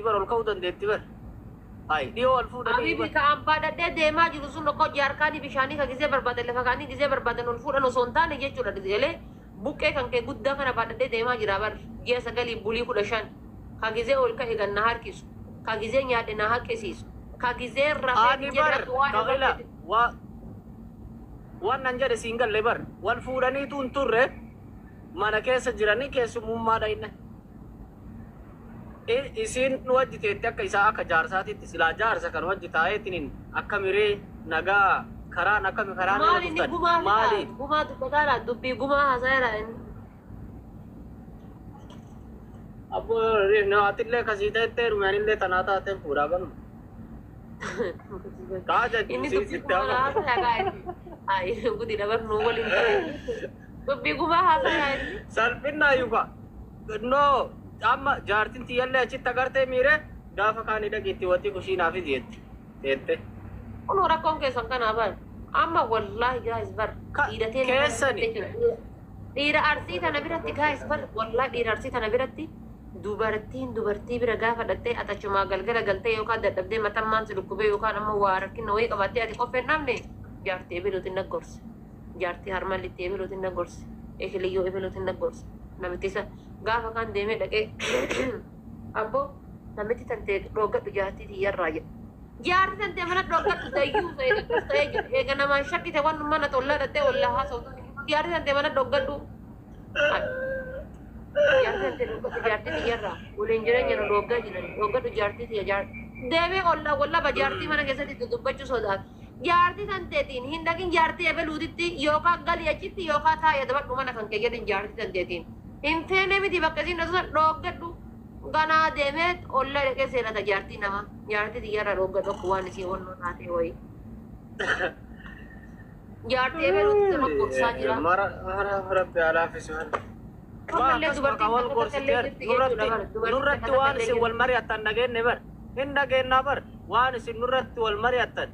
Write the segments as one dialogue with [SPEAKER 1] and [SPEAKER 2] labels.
[SPEAKER 1] Bar ol ka'uu dandeetti bar. Hayi dhiyoo wal fuudhanii
[SPEAKER 2] Habibi
[SPEAKER 1] bar.
[SPEAKER 2] ka an baadhadhee deemaa jiru sun okkoo jaarkaanii bishaanii ka gizee barbaadan lafa kaanii gizee barbaadan ol fuudhan osoo hin taane jechuudha galee buqqee kan kee guddaa kana baadhadhee deemaa jira bar ji'a 9 bulii 15 ka gizee ol ka'e gan na harkisu ka gizee nyaadhe na haqqisiisu ka gizee rafee
[SPEAKER 1] Ani
[SPEAKER 2] hin jedhe
[SPEAKER 1] bar
[SPEAKER 2] akka waan
[SPEAKER 1] ka ila
[SPEAKER 2] agarteeti.
[SPEAKER 1] wa waan nan jedhe siin galle bar wal fuudhaniitu hin turre mana keessa jiranii keessummummaadha inni. Isiin wajji teetti akka isaa akka jaarsaatitti silaa jaarsa kan wajji taa'eetiniin akka miree nagaa karaan akkami karaan irra
[SPEAKER 2] Maali inni
[SPEAKER 1] dhuftan
[SPEAKER 2] gumaa fixaa
[SPEAKER 1] maali
[SPEAKER 2] gumaa dubbataadha dubbii gumaa haasa'eera inni.
[SPEAKER 1] Abboo atillee kasii ta'ettee dhume anillee tanaa taateen fuudhaa ganuma. Kaa jajju
[SPEAKER 2] Inni
[SPEAKER 1] sii
[SPEAKER 2] dubbii
[SPEAKER 1] sitti
[SPEAKER 2] gumaa
[SPEAKER 1] ama.
[SPEAKER 2] haasa'aa kaa inni. Ayi gudi dabar nuu waliin ta'e. Dubbii gumaa haasa'aa inni.
[SPEAKER 1] Salphinnaa yuka. No amma jaartin tiyyallee achitti agartee miire gaafa kaanii dhaqiitti watii kushiinaa fidi jetti. Teette.
[SPEAKER 2] Kunoo rakkoon keessan kanaa bar. Amma wallaahi guys bar
[SPEAKER 1] Ka
[SPEAKER 2] dhiira teenya kana biratti
[SPEAKER 1] keessani.
[SPEAKER 2] jechuudha. Dhiira arsii tana biratti guys bar wallaahi dhiira arsii tana biratti dubartiin dubartii bira gaafa dhattee atachumaa galgala galtee yookaan dadhabdee matammaan si dhukkubee yookaan ammoo waa rakkina wayii qabaattee ati qoffee hin dhabne jaartii ebeluutiin na gorse. Jaartii harmallitti ebeluutiin na gorse. Ekiliyyoo ebeluutiin na gorse. Namitti isa gaafa kaan deemee dhaqee abboo namitti tantee dhooggadhu jaartii tiyyarraa jedhe. Jaartii tantee mana dhooggadhu dayyuu eega akkas ta'ee jedhe. Eega namaan shakkite waan mana tollaa dhattee ollaa haasawtu jaartii tantee mana dhooggadhu. Jaartii tantee dhooggadhu jaartii tiyyarraa waliin jireenya nu dhooggaa jiran dhooggadhu jaartii tiyya jaartii. Deemee ollaa wallaba jaartii mana keessatti dubbachuu sodaata. Jaartii tanteetiin hin dhaqin jaartii ebeluutitti yookaan galii achitti yookaan taa'ee adabadhu mana kan kee jedhin jaartii tanteetiin. Hin feene miti bakka isiin dhaqsu sana dhooggadhu. Ganaa deemee ollaa dhaqee seenata jaartii nama. Jaartii tiyyarraa dhooggadhu akka waan isii wannoo taatee wayii. Jaartii ebeluutitti nama gorsaa jira.
[SPEAKER 1] Mara mara rabbi alaafisu. Maa
[SPEAKER 2] Ammallee
[SPEAKER 1] akkasuma
[SPEAKER 2] dubartiin
[SPEAKER 1] kan wal
[SPEAKER 2] takka takka
[SPEAKER 1] gorsite
[SPEAKER 2] illee
[SPEAKER 1] bar
[SPEAKER 2] jirti
[SPEAKER 1] nurratti
[SPEAKER 2] jechuudha bara. Dubartiin
[SPEAKER 1] nurratti
[SPEAKER 2] takka takka
[SPEAKER 1] waan
[SPEAKER 2] illee
[SPEAKER 1] isin wal
[SPEAKER 2] jirti.
[SPEAKER 1] mari'attan dhageenye bar hin dhageenyaa bar waan isin nurratti wal mari'attan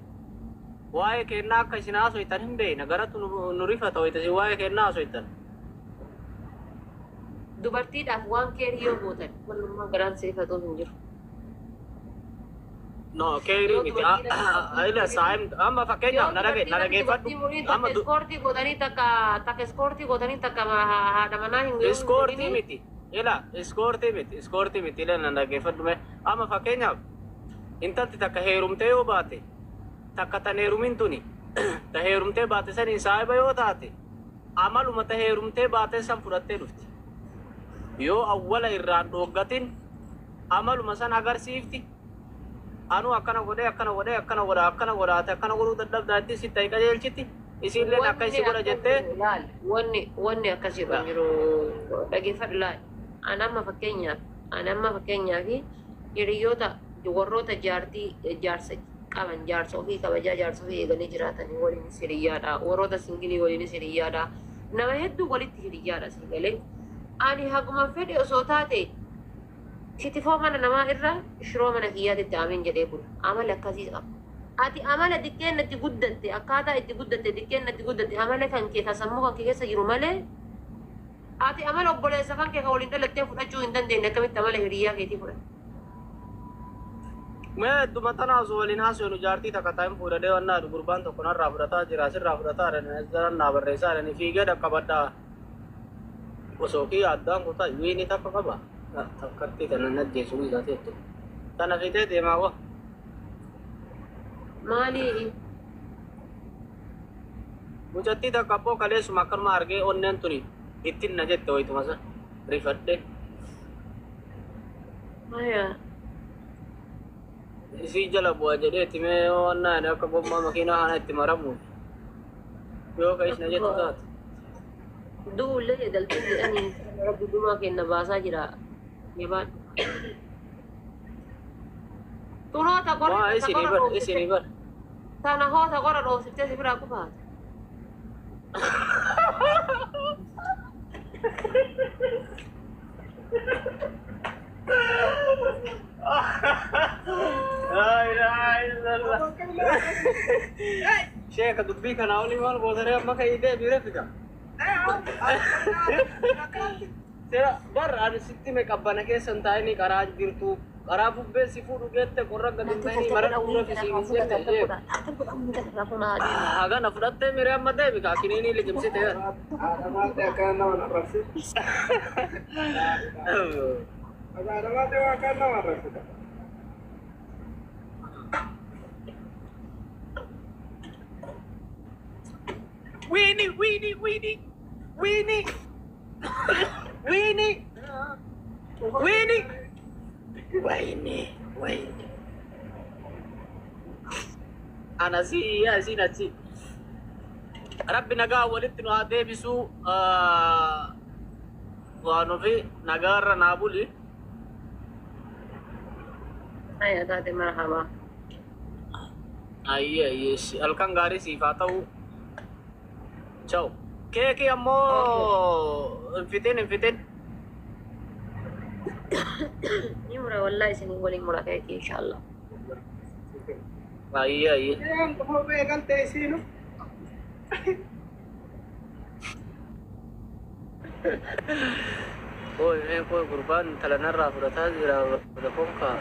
[SPEAKER 1] waa'ee keennaa akka isin haasoytan hin beekna garatu nu rifata wayita isin waa'ee keennaa haasoytan.
[SPEAKER 2] Dubartiidhaaf waan keerii yoo gootan wallummaa garaan seefatuuf hin jiru.
[SPEAKER 1] No keerii
[SPEAKER 2] Yoo
[SPEAKER 1] miti
[SPEAKER 2] dubartii irratti
[SPEAKER 1] ila saayim amma
[SPEAKER 2] yoo
[SPEAKER 1] fakkeenyaaf na dhage
[SPEAKER 2] dubartii
[SPEAKER 1] na
[SPEAKER 2] irratti
[SPEAKER 1] dhageeffadhu
[SPEAKER 2] dubartii muriin
[SPEAKER 1] amma
[SPEAKER 2] takka iskoortii godhanii takka takka iskoortii godhanii takka haadha manaa hin yoo hin
[SPEAKER 1] iskoortii
[SPEAKER 2] godhini
[SPEAKER 1] miti ila iskoortii miti iskoortii miti ila na dhageeffadhu mee amma fakkeenyaaf intalti takka heerumtee yoo baate takka tan heerumin tuni ta heerumtee baate saniin saahiba yoo taate amaluma ta heerumtee baate san fudhattee dhufti. Yoo awwala irraan dhooggatin amaluma san agarsiifti. Anuu akkana godhee akkana godhee akkana godha akkana godha ati akkana godhuu dadhabdaa itti sitti ayi qajeelchiti. Isiilleen akka
[SPEAKER 2] Wanni
[SPEAKER 1] isi godha
[SPEAKER 2] akkas
[SPEAKER 1] jettee
[SPEAKER 2] jiru laal wanni wanni akkas jedhu hin jiru dhageeffadhu laal an amma fakkeenyaaf an amma fakkeenyaaf hiriyoota warroota jaartii jaarsa qaban jaarsa ofii kabajaa jaarsa ofii eeganii jiraatanii waliinis hiriyyaadha warroota singilii waliinis hiriyyaadha nama hedduu walitti hiriyyaadha singalee ani haguma fedhe osoo taate kitifoo mana namaa irra shiroo mana kiyyaatitti amiin jedhee bula amala akkasii qaba. Ati amala diqqeen itti guddatte akkaataa itti guddatte diqqeen itti guddatte amala kan kee kan sammuu kan kee keessa jiru malee ati amala obboleessa kan kee kan waliin dhalattee fudhachuu hin dandeenye akkamitti amala hiriyyaa keetii fudhatte.
[SPEAKER 1] Mee hedduma tana osoo waliin haasofnu jaartii takka taa'in fuudhadhee wannaa jedhu gurbaan tokko narraa fudhataa jira asirraa fudhataa jedhanii as naa barreessaa jedhanii fiigee dhaqqabadhaa osoo kiyya addaan kutaa wiini takka qaba takkatti tana najjeessu ni taateettu tana fixee deemaa wa
[SPEAKER 2] Maali
[SPEAKER 1] mucattii takka abboo kaleessuma akkanuma argee onneen tuni ittiin na jette wayituma san rifadhe
[SPEAKER 2] haya
[SPEAKER 1] isii jala bu'a jedheeti mee wannaa jedhe akka gommaa makiinaa kana itti maramuuf yoo ka isna jettu taate.
[SPEAKER 2] Du'ullee eegaltee jedhanii rabbi gumaa kenna baasaa jira jabaan. Tunoota
[SPEAKER 1] Maa
[SPEAKER 2] qorra
[SPEAKER 1] isinii
[SPEAKER 2] qorra
[SPEAKER 1] bar
[SPEAKER 2] dhoofsifte
[SPEAKER 1] isinii bar.
[SPEAKER 2] tana hoota qorra dhoofsiftee si biraa kufaate.
[SPEAKER 1] Laa ilaaha illallah. Sheeka dubbii kanaa olii maal gootaree amma ka'ii deebii rafika. Sira bar ani sitti mee qabbana keessa hin taa'inii qaraa jirtu Karaa bubbeen si fuudhu geette qorra gadi hin bahini mara dura fi si hin jenne jee. Hagana fudhattee miree amma deebi kaa kiniinii liqimsite.
[SPEAKER 3] Haadha akkana nama arrabsi. Haadha waa akkana nama arrabsita.
[SPEAKER 1] Wiini wiini wiini wiini wiini wiini wayne wayne. Ana si yaa isiin achi. Rabbi nagaa walitti nu haa deebisuu, waan ofi nagaarra naa buli.
[SPEAKER 2] Aya taate, marhaba.
[SPEAKER 1] Ayyee ayyee, halkan gaarii siif haa ta'u. Ciao. Keekii ammoo hin fixin, hin fixin.
[SPEAKER 2] Ni mura, wallahi isin waliin mura keekii, inshallah.
[SPEAKER 1] Ayyee ayyee.
[SPEAKER 3] Isheen kophee galtee isiinu.
[SPEAKER 1] Koi mee koi, gurbaan intala narraa fudhataa jira Vodafone kaa.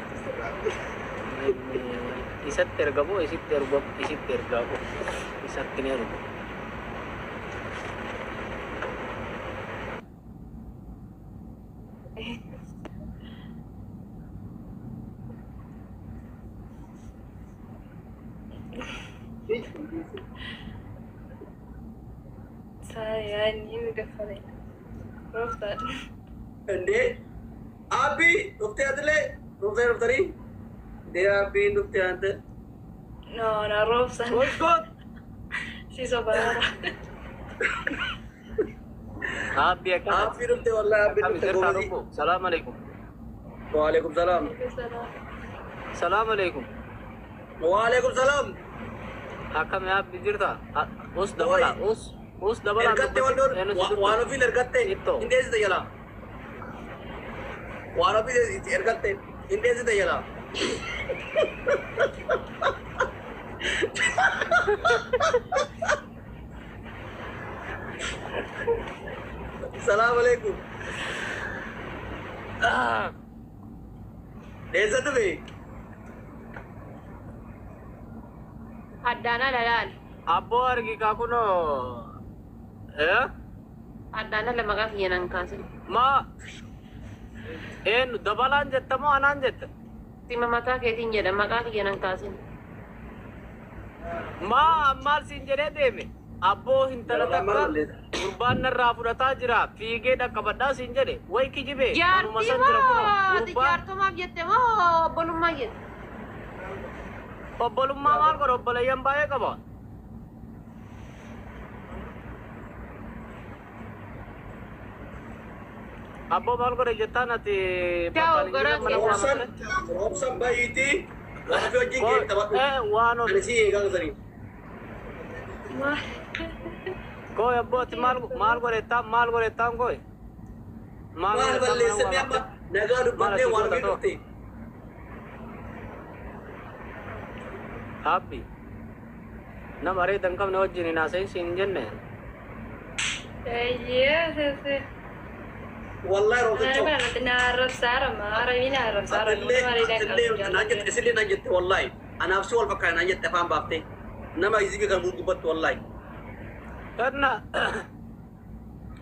[SPEAKER 1] Isatti ergamoo isitti ergamu? Isitti ergamu, isatti ni ergu.
[SPEAKER 4] Saayaan dafare. Rooftaan.
[SPEAKER 5] እንዴ አቢ dhuftee, atilee dhuftee, dhuftanii እንዴ አቢin dhuftee ante.
[SPEAKER 4] No, na roobsan.
[SPEAKER 1] Goot.
[SPEAKER 4] Si sobaraara.
[SPEAKER 1] Abbi akkana.
[SPEAKER 5] Abbii dhuftee, wallahi abbii
[SPEAKER 1] Akkami
[SPEAKER 5] dhufte
[SPEAKER 1] jirtaa?
[SPEAKER 5] goobazii.
[SPEAKER 1] Lubbu. Salaam alaikum.
[SPEAKER 5] Waalaikum salaam.
[SPEAKER 1] Salaam alaikum.
[SPEAKER 5] Waalaikum salaam.
[SPEAKER 1] Akkami abbi, jirta? Us dabala, us us dabala.
[SPEAKER 5] Ergatte walloon waan ofiin ergatte.
[SPEAKER 1] Ittoo.
[SPEAKER 5] Hin dheessite jala. Waan ofii ergatte hin dheessite jala. Salaam alaikum. Dheessa dhufe.
[SPEAKER 2] Addaana lalaal.
[SPEAKER 1] Abboo argi kaa kunoo. Eh?
[SPEAKER 2] Addaana lama maqaa kiyya nan kaasin.
[SPEAKER 1] Ma eenyu dabalaan jetta moo anaan jetta?
[SPEAKER 2] Sima mataa keetiin jedha, maqaa kiyya nan kaasin.
[SPEAKER 1] Maa maal siin jedhee deeme? Abboo intala takka gurbaan narraa fudhataa jira, fiigee dhaqqabadhaa siin jedhe, way kijibee anuma
[SPEAKER 2] Jaartii
[SPEAKER 1] san jira kunoo
[SPEAKER 2] moo
[SPEAKER 1] gurbaan.
[SPEAKER 2] Jaartumaaf jette moo obbolummaa jette?
[SPEAKER 1] Obbolummaa maal godha, obboleeyyan baay'ee qaba. Abboo maal godhe jettaan ati
[SPEAKER 2] Ta'u
[SPEAKER 1] bakka hin
[SPEAKER 2] garaa
[SPEAKER 1] jirre mana
[SPEAKER 5] Roobsan
[SPEAKER 1] waamamte.
[SPEAKER 5] roobsan bayiitii waan ofii wajjin kee taphadhu.
[SPEAKER 1] Waan
[SPEAKER 5] Ani si eegaa sanii.
[SPEAKER 1] Koi abboo, ati maal maal godhettaan, maal godhettaan, koi? Maal
[SPEAKER 5] Maal
[SPEAKER 1] godhettaan mana
[SPEAKER 5] balleessanii amma
[SPEAKER 1] waamamte?
[SPEAKER 5] nagaa
[SPEAKER 1] Maal
[SPEAKER 5] dubbannee
[SPEAKER 1] asii
[SPEAKER 5] waan
[SPEAKER 1] goota
[SPEAKER 5] ofii
[SPEAKER 1] ta'u?
[SPEAKER 5] dhufte.
[SPEAKER 1] Abbi nama areeda hin qabne wajjin hin haasa'in siin hin jenne.
[SPEAKER 4] Eeyyee.
[SPEAKER 5] Wallahi roobsichoo.
[SPEAKER 4] Na arrabsaara maara na arrabsaara.
[SPEAKER 5] Atillee atillee naan jette, isillee naan jette, wallahi. Anaaf si wal fakkaata naan jette, afaan baaftee. Nama izii kan gurgubbattu wallahi.
[SPEAKER 1] Kanna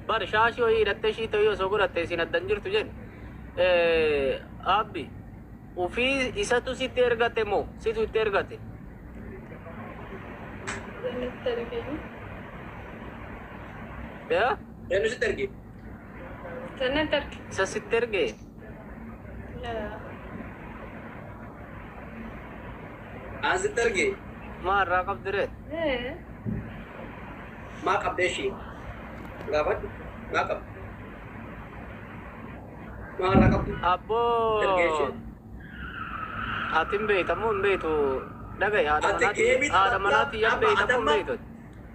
[SPEAKER 1] bar shaashii wayii hidhattee shii ta'uu osoo godhatte isin addan jirtu jedhe. Abbi ufii isatu sitti ergate moo situ itti ergate?
[SPEAKER 4] Nutti arginu.
[SPEAKER 1] Eh?
[SPEAKER 5] Eenyu sitti erge?
[SPEAKER 4] Sanatti arge.
[SPEAKER 1] Isa sitti erge?
[SPEAKER 5] Aan sitti erge?
[SPEAKER 1] Maa irraa qabdiree?
[SPEAKER 5] Maa qabdee ishee? Gaafadhu. Maa qabdi? Maa irraa qabdi?
[SPEAKER 1] Abboo
[SPEAKER 5] Ergee ishee.
[SPEAKER 1] ati hin beekta moo hin beektu? Dhagaye, haadha
[SPEAKER 5] Ati
[SPEAKER 1] manaati,
[SPEAKER 5] geemii
[SPEAKER 1] haadha manaati yan
[SPEAKER 5] taphatta.
[SPEAKER 1] beekta moo hin
[SPEAKER 5] Amma
[SPEAKER 1] beektu?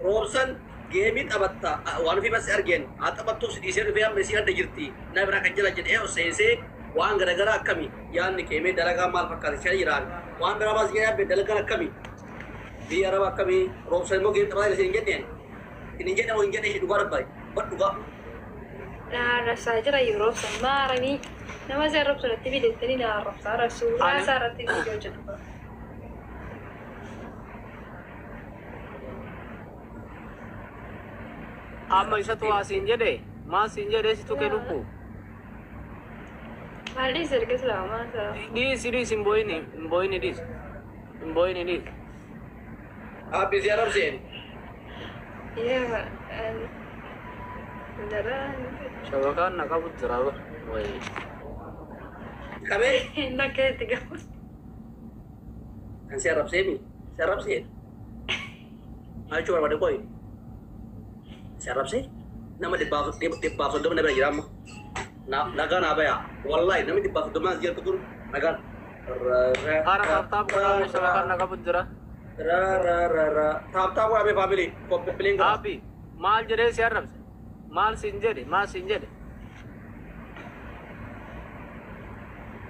[SPEAKER 5] Roobsan geemii taphatta, waan ofii bas argeen haa taphattuuf si dhiisee dhufee amma isii adda jirti na biraa kan jala jedhee ol seensee waan garagaraa akkami yaadni keemee, dalagaa maal fakkaata ishee jiraan, waan biraa baas jedhee, dalagaan akkami, biyya araba akkamii, roobsan immoo geemii taphataa isin hin jenneen hin jedhe moo hin jedhe ishee, dhugaa dabbaay bar dhugaa.
[SPEAKER 4] Na arrabsaa jira yeroo roobsan maaramii nama si arrabsu natti fidettanii na arrabsaa jira. Suuraa
[SPEAKER 1] Ani
[SPEAKER 4] isaa irratti viidiyoo hojjetu.
[SPEAKER 1] Amma isatu waa siin jedhe maal siin jedhe si tuqe lubbu.
[SPEAKER 4] Maal dhiise erga silaa maal isaa?
[SPEAKER 1] Dhiisi dhiisi hin boo'ini hin boo'ini dhiisi hin boo'ini dhiisi.
[SPEAKER 5] Abbi si arrabseen.
[SPEAKER 4] Yaa daraan
[SPEAKER 1] Shabakaan na qabu jira ba. Wayi.
[SPEAKER 5] Qabee
[SPEAKER 4] inni akka itti gahu.
[SPEAKER 5] kan si arrabseemi si arrabseen. Maal jechuu barbaade qoyi? Si arrabsee nama 130 na bira jira amma. Nagaa naa bayaa. Wallaahi namni 130 as jirtu kun nagaan.
[SPEAKER 1] Haara tap tap godhaa shabakaan na qabu jira.
[SPEAKER 5] Ra ra ra ra. Tap tap godhamee family. Qophiileen godha.
[SPEAKER 1] Abbi maal jedhee si arrabse? Maal siin jedhe? Maal siin jedhe?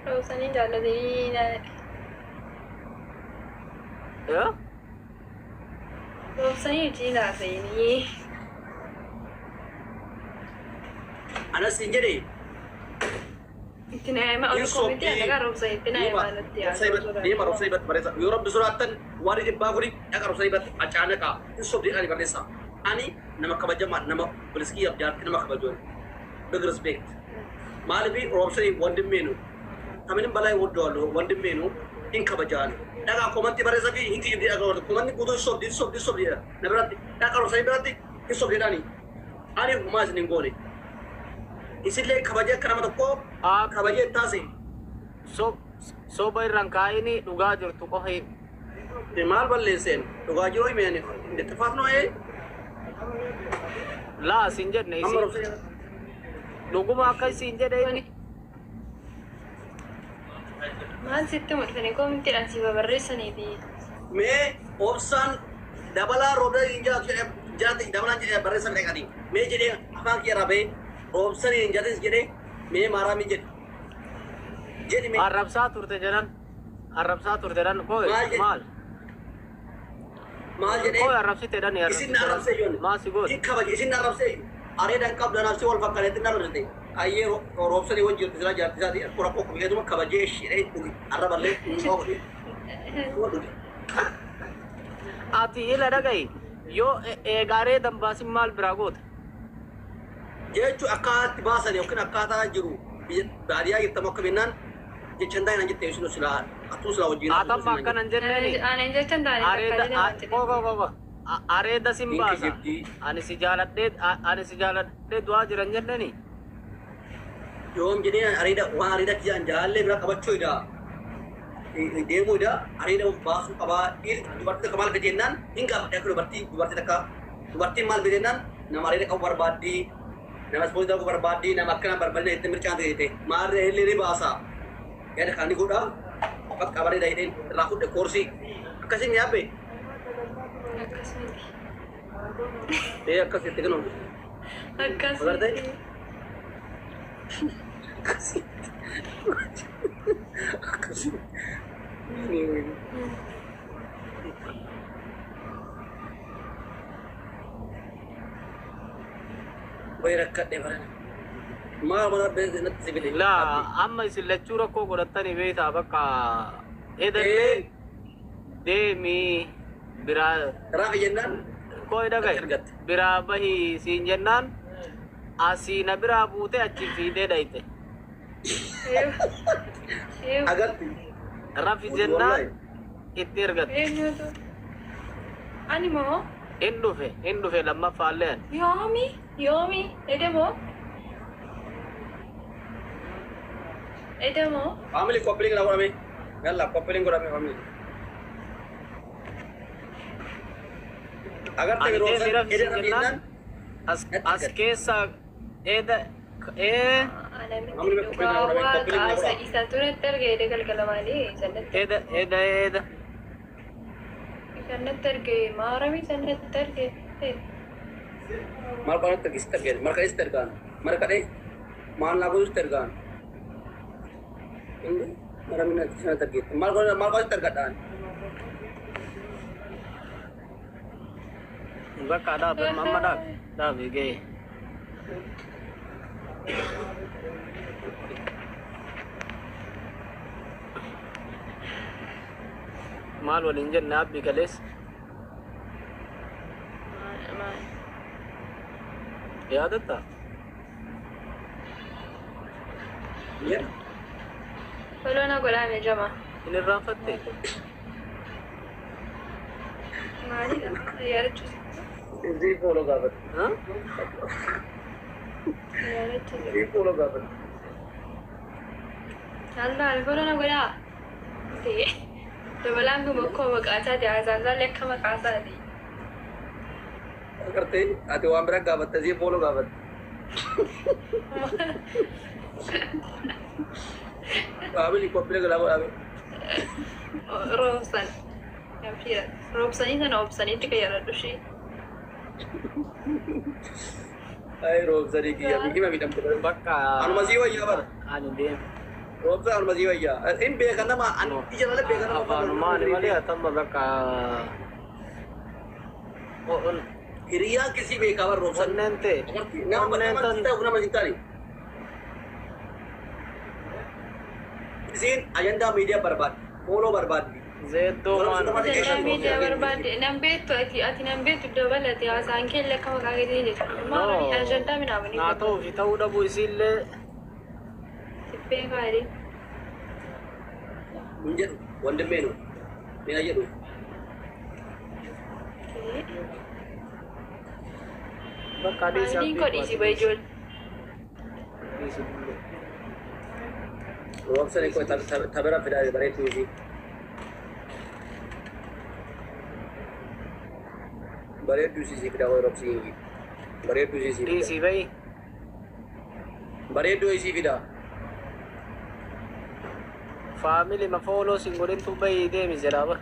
[SPEAKER 4] Roobsanii jaallatanii
[SPEAKER 1] Yoo?
[SPEAKER 4] roobsanii wajjin haasa'anii.
[SPEAKER 5] Anas siin jedhee.
[SPEAKER 4] Itti naa'ima ol komitii alagaa roobsanii itti naa'ima alatti haasa'u.
[SPEAKER 5] Deema roobsa ibatti barreessa. Yoo rabbi sodaattan warri dhibbaa kuni dhaqa roobsa ibatti acaanaqaa. Hin sobdee ani barreessa. Ani nama kabajamaa nama biliskii jaartii nama kabajuun. Big respect. Maaliif roobsanii ወንድሜ ነው ከምንም በላይ ወደዋለሁ ወንድሜ ነው hin kabajaan. Dhaqa komantii barreessa fi hin kijibdee dhaqa warra komantii guutuu hin sobdi hin sobdi hin sobdi na biratti dhaqa roobsanii biratti hin sobdeedhaani. Ani humaa isin hin goone. Isillee kabajee akka nama tokkoo kabajee taase.
[SPEAKER 1] Soba irraan kaa'ini dhugaa jirtu qofa himi.
[SPEAKER 5] Maal balleesseen dhugaa jiru himeen ጥፋት ነው ይሄ?
[SPEAKER 1] Laa siin jenne
[SPEAKER 5] Amma
[SPEAKER 1] isin
[SPEAKER 5] roobsanii
[SPEAKER 1] dhuguma akka isiin jedhe inni
[SPEAKER 4] Maal sitti mul'atanii koomitiidhaan si babarreessanii fi
[SPEAKER 5] mee obsaan dabalaa roobsa hin jaatu jedhee jaati dabalaan jedhee barreessan dhaqanii mee jedhee afaan kiyya irraa bahee roobsanii hin jaatis jedhee mee maaraamii jedhe jedhi mee
[SPEAKER 1] arrabsaa turte jedhan arrabsaa turte jedhan koo
[SPEAKER 5] Maal jedhe?
[SPEAKER 1] Maal
[SPEAKER 5] maal jedhee
[SPEAKER 1] koo arrabsite jedhan
[SPEAKER 5] isin na arrabsee yoon
[SPEAKER 1] maal si goote?
[SPEAKER 5] Hin kabaje isin na arrabsee areeda hin qabdu anaaf si wal fakkaanetti na arrabsite ayyee roobsanii wajji jirti silaa jaarti isaati rakkoo rakkoo qabdeetuma kabajee ishee dhugi arraballee dhugi dhugi.
[SPEAKER 1] Ati ila dhaga'i yoo eegaaree dambaasin maal biraa goota?
[SPEAKER 5] Jechuun akkaataatti baasan yookiin akkaataa jiru biyya baadiyyaa jirtamu akka bennaan jechan taa'in jette isin silaa atuu silaa wajjin.
[SPEAKER 1] Atamma akkana hin jenneeni.
[SPEAKER 4] Ani jechan taane takka
[SPEAKER 1] Areeda
[SPEAKER 4] nama jedhe.
[SPEAKER 1] Koo koo koo koo areeda sin
[SPEAKER 5] Hin
[SPEAKER 1] baasa.
[SPEAKER 5] kijibdii.
[SPEAKER 1] Ani si jaaladhee du'aa jiran jenneeni.
[SPEAKER 5] Yoom jedhee areeda waan areeda kiyyaan jaalallee bira qabachuu ida deemuu ida areeda baasuu qabaa. Dhiirri dubartii takka maal fedhe jennaan hin gaafadhe akka dubartii takka dubartiin maal fedhe jennaan nama areeda qabu barbaaddii nama ispoortii qabu barbaaddii nama akkana barbaadne itti mircaan ta'e maarree illee ni baasa yaada kan ni godha bakka bareeda hidheen irraa fudhe koorsii akkasiin yaabbe.
[SPEAKER 4] Akkasumatti.
[SPEAKER 5] Ee akkasitti kennu.
[SPEAKER 4] Akkasumatti.
[SPEAKER 5] Akkasitti. Akkasitti. Way rakkadhe barana. Maal mana natti sibile.
[SPEAKER 1] Laa amma isin lachuu rakkoo godhattanii beektaa bakka edallee deemii biraa
[SPEAKER 5] Raafi jennaan
[SPEAKER 1] koo dhaga'i
[SPEAKER 5] argatte.
[SPEAKER 1] Biraa bahii siin jennaan asii na biraa buute achi fiidee dhayite.
[SPEAKER 5] Agarti.
[SPEAKER 1] Rafi jennaan itti ergatte.
[SPEAKER 4] Eenyutu? Ani moo?
[SPEAKER 1] Hin dhufe lammaffaallee ani.
[SPEAKER 4] Yoomi? Yoomi? Edemoo? Edemoo?
[SPEAKER 5] Family copy link godhame. Yalla copy link godhame family. Agarte
[SPEAKER 1] Ani
[SPEAKER 5] yeroo
[SPEAKER 1] deemii
[SPEAKER 5] san
[SPEAKER 1] rafi
[SPEAKER 5] edda
[SPEAKER 1] siin
[SPEAKER 5] rafi
[SPEAKER 1] jennaan
[SPEAKER 5] jennaan
[SPEAKER 1] as keessa eeda ee
[SPEAKER 4] Ana miti
[SPEAKER 5] Namni beeku
[SPEAKER 4] dhugaa
[SPEAKER 5] beeku beeku
[SPEAKER 4] waaqa
[SPEAKER 5] beeku
[SPEAKER 4] isa
[SPEAKER 5] beeku.
[SPEAKER 4] isa turetti arge ede galgala malee isannatti
[SPEAKER 1] eeda eeda eeda
[SPEAKER 4] isannatti arge maaramii isannatti arge.
[SPEAKER 5] Maal qabanatti argisitti argeen marqa isitti argaan marqa dhee maal naa godhutti argaan. Inni mara minna sanatti argeette maal godhu maal qabanatti argadhaan.
[SPEAKER 1] Bakka dhaabe amma dhaabe dhaabe ga'e. Maal waliin jenne abbi kalees
[SPEAKER 4] Maal?
[SPEAKER 1] yaadatta?
[SPEAKER 4] Follow na godhaa mee jama.
[SPEAKER 1] Hin irraanfatte?
[SPEAKER 4] Maalidha? Yaadachuus.
[SPEAKER 5] Isii follow gaafate.
[SPEAKER 1] Ha?
[SPEAKER 4] Yaadachuus.
[SPEAKER 5] Isii follow gaafate.
[SPEAKER 4] Maal follow na godhaa? Ta'e. Dabalaan kun akkuma maqaa isaati haasaan isaallee akka maqaa isaati.
[SPEAKER 5] Agartee ati waan bira gaafatte isii follow gaafatte. Qaabili qophiilee galaa godhaame.
[SPEAKER 4] Roobsan. Roobsanii sana obsaniitti fayyadadhu ishee.
[SPEAKER 5] Ay roobsanii kiyya hima miidhamte.
[SPEAKER 1] Bakka
[SPEAKER 5] Anuma sii wayyaa bara.
[SPEAKER 1] ani deem.
[SPEAKER 5] Roobsa anuma sii wayyaa. Hin beekan nama ani ija malee beekan nama.
[SPEAKER 1] Afaanumaani malee atamma bakka
[SPEAKER 5] Hiriyyaan kisii beekaa bara roobsan.
[SPEAKER 1] onneen ta'e
[SPEAKER 5] Nama
[SPEAKER 1] onneen
[SPEAKER 5] nama
[SPEAKER 1] tan
[SPEAKER 5] si ta'u nama si taane. Isiin ajandaa miidiyaa barbaaddi. Follow barbaaddi.
[SPEAKER 1] Zeeddoo maan
[SPEAKER 4] Ajandaa miidiyaa barbaadde nan beektu ati ati nan beektu dabalate haasaan keellee akka maqaa keetii jechuudha. Maal ajandaa minaamanii
[SPEAKER 1] naa ta'uu fi ta'uu dhabuu isiillee
[SPEAKER 4] tibbee gaarii.
[SPEAKER 5] Hin jedhu wandimmeenu. Ni jedhu.
[SPEAKER 1] Bakka dhiisi
[SPEAKER 4] Maaliin godhiisi ba ijoollee.
[SPEAKER 1] Dhiisi.
[SPEAKER 5] Roobsanii koo tabira fidaa bareedduu isii. Bareedduu isii fidaa wayi roobsii. Bareedduu isii fidaa.
[SPEAKER 1] Dhiisi bahi.
[SPEAKER 5] Bareedduu isii fidaa.
[SPEAKER 1] Family ma follow sin godhintu bahi deemi jedhaa bara.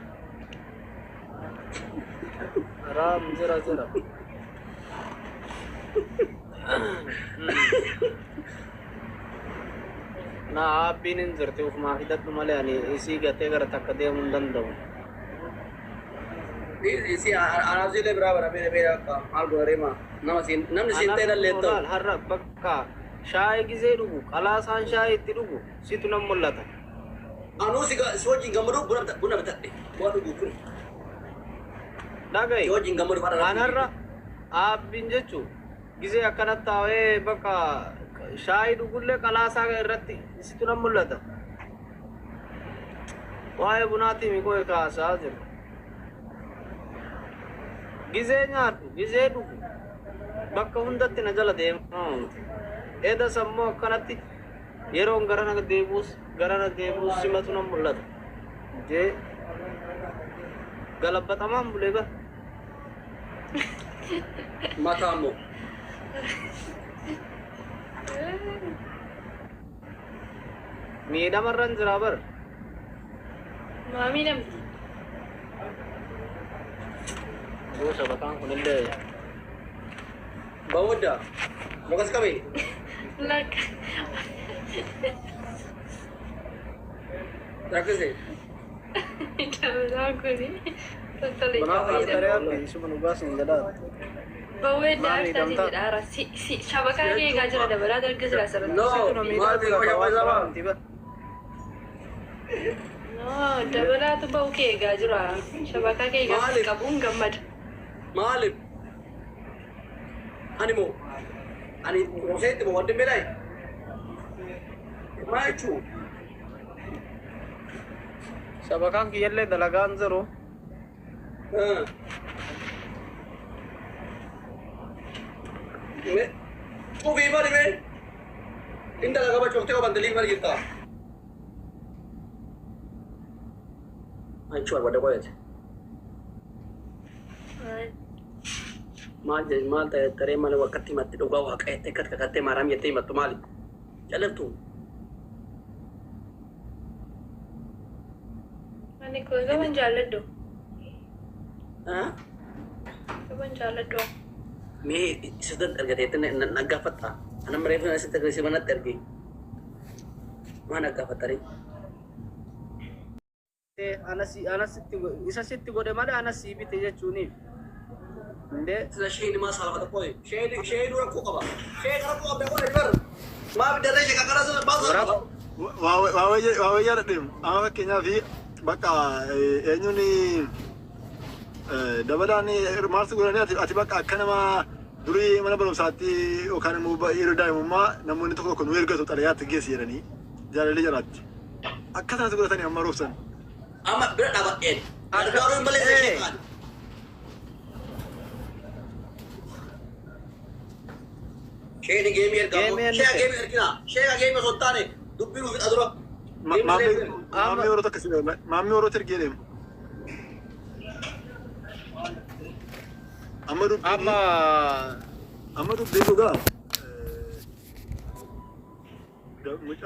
[SPEAKER 1] Raam jira jira. Na abbiin hin jirti ufumaa fidadhu malee ani isii gatee gara takka deemuu hin danda'u.
[SPEAKER 5] Isii anaafsiilee biraa bara beera beera akka maal godha reema nama siin namni siin ta'e lallee ta'u.
[SPEAKER 1] Har'a bakka shaayii gizee dhugu qalaasaan shaayii itti dhugu situ nan mul'ata.
[SPEAKER 5] Anuu si si wajjin gammadu buna bitadhe waa dhugu kun.
[SPEAKER 1] Dhaga'i.
[SPEAKER 5] Si wajjin gammadu fara.
[SPEAKER 1] An har'a abbiin jechuun gizee akkanatti taa'ee bakka shaayii dhugullee qalaasaa irratti situ nan mul'ata. Waa'ee bunaatii miqoo kaasaa jiru. Gizee nyaadhu, gizee dhugu bakka hundatti na jala deemaa. Eda sammuu akkanatti yeroon garana deebuus garana deebuus simatu nan mul'ata. Jee galabbatamaan bulee bara.
[SPEAKER 5] Mataa immoo.
[SPEAKER 1] Miidhamarra hin jiraa bara.
[SPEAKER 4] Maamii namti.
[SPEAKER 1] Gosa bakaan kunillee
[SPEAKER 5] Bawadda. Mokas qabe.
[SPEAKER 4] Lakka.
[SPEAKER 5] Rakkise.
[SPEAKER 4] Dabalaan kuni tottole
[SPEAKER 5] Manaa
[SPEAKER 1] Taree abbi isuma nu baasin jedhaa.
[SPEAKER 4] Bawwee
[SPEAKER 1] Maami
[SPEAKER 4] daartaa
[SPEAKER 1] damtaa.
[SPEAKER 4] jedhaara. Si si shabakaa kee eegaa jira dabalaa darga jira asirratti.
[SPEAKER 5] No.
[SPEAKER 1] Situ na miidhaa
[SPEAKER 5] Maal
[SPEAKER 1] jira
[SPEAKER 5] beekaa
[SPEAKER 1] waan
[SPEAKER 5] yaa
[SPEAKER 1] miti bara.
[SPEAKER 4] No, dabalaatu ba'u kee eegaa jira. Shabakaa kee eegaa
[SPEAKER 5] Maaliif?
[SPEAKER 4] qabuun gammada.
[SPEAKER 5] Maaliif? Ani moo ani roseetti moo wanti meelaayi? Maa jechuun
[SPEAKER 1] Shabakaan kiyyallee dalagaan jiru.
[SPEAKER 5] Cufii bari mee? Inni dalagaa bachuuftee qaban dalii bari jirta. Maa jechuun barbaada qoyate. Maal jedhi maal ta'e taree malee wakkatti himatte dhugaa waaqa jettee akkas kakattee maaraam jettee himattu maali? Calliftu.
[SPEAKER 4] Ani kun gaban jaalladhu. Gaban jaalladhu.
[SPEAKER 5] Mee isa argateetti na gaafatta. Ana mareef na sitti agarsiisa manatti arge. Maa na gaafatta ree?
[SPEAKER 1] Anas isa sitti godhe malee anas sii bite jechuuniif. Indee
[SPEAKER 5] Sila sheeni maa saalfata qoy. Sheeni sheeni rakkoo qaba. Sheeni rakkoo qabda qoy bar. Maaf darree sheeka kana sana maa saalfata.
[SPEAKER 6] Waa wayyaa dhadheem. Amma fakkeenyaaf bakka eenyuun dabalaan maal godhanii ati bakka akka nama durii mana barumsaatti yookaan immoo yeroo daa'imummaa namoonni tokko tokko nu ergatu xalayaatti geessi jedhanii jaalallee jalaatti. Akka sanatti godhatanii amma roobsan.
[SPEAKER 5] Amma bira dhaabadheen. Gargaaruun malee ishee kaani. Sheeni geemii ergaa. Sheeka geemii erginaa. Sheeka geemii osoo hin taane dubbii nuuf hidha dura.
[SPEAKER 6] Maammee yeroo tokko maammee yeroo ergee deemu. Amma dubbii
[SPEAKER 1] amma
[SPEAKER 6] amma dubbii dhugaa. Mucaa